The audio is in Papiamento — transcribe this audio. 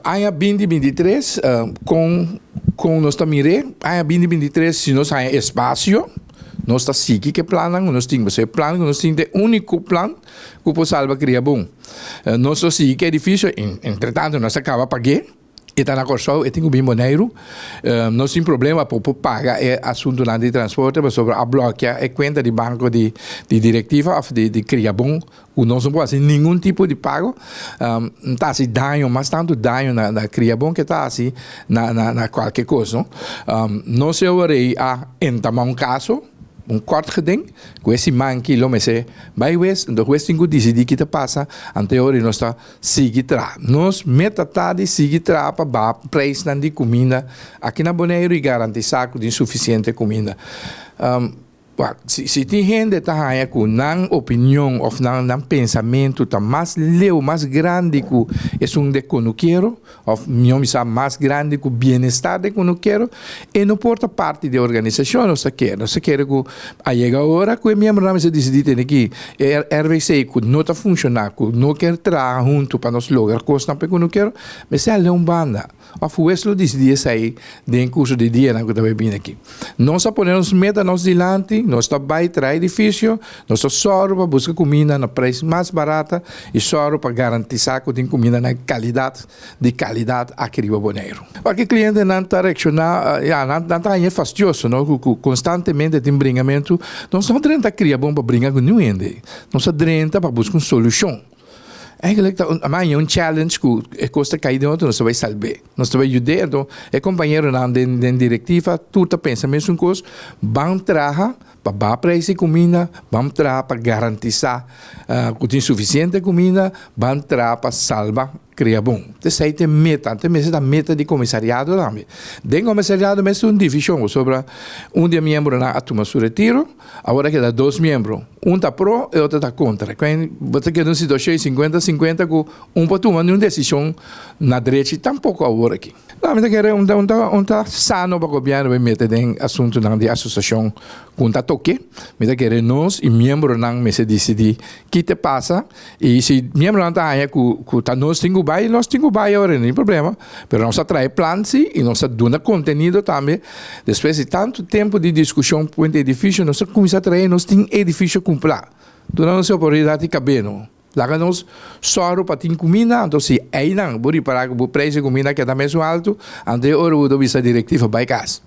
Aña 2023, kon nos ta mir'é? Aña 2023, si nos haña espasio, nos ta sigui ku e plannan ku nos tin. Pasobra e plan ku nos tin ta e úniko plan ku por salba Kriabon. Nos lo sigui ku e edifisio, entretanto nos a kaba pag'é, e ta na Kòrsou, e tin ku bin Boneiru. Nos tin problema pa por paga e asuntunan di transporte pasobra a blòkia e kuenta di banko di direktiva òf di Kriabon. Ku nos no por hasi ningun tipo di pago, ta hasi daño, mas tantu daño na na kriabon ke ta hasi na na na kualke kos, no. Nos e ora ei a entamá un kaso, un kort geding, ku e siman aki lo mester bai hues, enton hues tin ku disidí ki ta pasa, anto e ora ei nos ta sigui traha. Nos meta ta di sigui traha pa baha preisnan di kuminda aki na Boneiru i garantisá ku tin sufisiente kuminda. Wak, si si tin hende ta haña ku nan opinion òf nan nan pensamentu ta mas leu, mas grandi ku esun de kunukero, òf mihó bisa mas grandi ku bienestar de kunukero, e no por ta parti di e organisashon. Nos ta kere, nos ta kere ku a yega ora ku e miembronan mester disidí tene ki e RWC ku no ta funshoná, ku no ker traha huntu pa nos logra kosnan pa e kunukero, mester hal'é un banda. Of hues lo disidí esei den kurso di dianan ku ta bai bini aki. Nos a pone nos meta nos dilanti, nos ta bai traha edifisio, nos ta sòru pa buska kuminda na preis mas barata i sòru pa garantisá ku tin kuminda na kalidat di kalidat aki riba Boneiru. Wak e klientenan ta reakshoná, ya, nan nan ta haña fastioso, no, ku ku konstantemente tin bringamentu. Nos no drenta kria bon pa bringa ku niun hende. Nos a drenta pa buska un solushon. Eigenlijk ta un a un challenge ku e kos ta kai den otro, nos ta bai salb'é, nos ta bai yud'é. Anto e kompañeronan den den direktiva tur ta pensa mesun kos, ban traha pa baha preis di kuminda, ban traha pa garantisá ku tin sufisiente kuminda, ban traha pa salba kria bon. Esei ta e meta, anto mester ta meta di komisariado tambe. Den komisariado mes tin un divishon pasobra un di e miembronan a tuma su retiro, Awor a keda dos miembro, un ta pro e otro ta kontra. Kwen bo ta keda un situashon di sinkuenta sinkuenta ku un por tuma niun desishon na drechi tampoko awor aki. No, mi ta kere un ta un ta un ta sano pa gobièrnu bai mete den asuntunan di asosiashon ku un ta toke. Mi ta kere nos i miembronan mester disidí ki ta pasa i si miembronan ta haña ku ku ta nos tin ku bai, nos tin ku bai awor, no tin problema. Pero nos a trae plan si i nos a duna kontenido tambe. Despues di tantu tempu di diskushon puente edifisio, nos a kuminsá trae, nos tin edifisio kumplá. Duna nos e oportunidat di kab'é no. Laga nos sòru pa tin kuminda, anto si einan bo ripará ku bo preis di kuminda keda mesun altu, anto e ora bo ta bisa direktiva bai kas.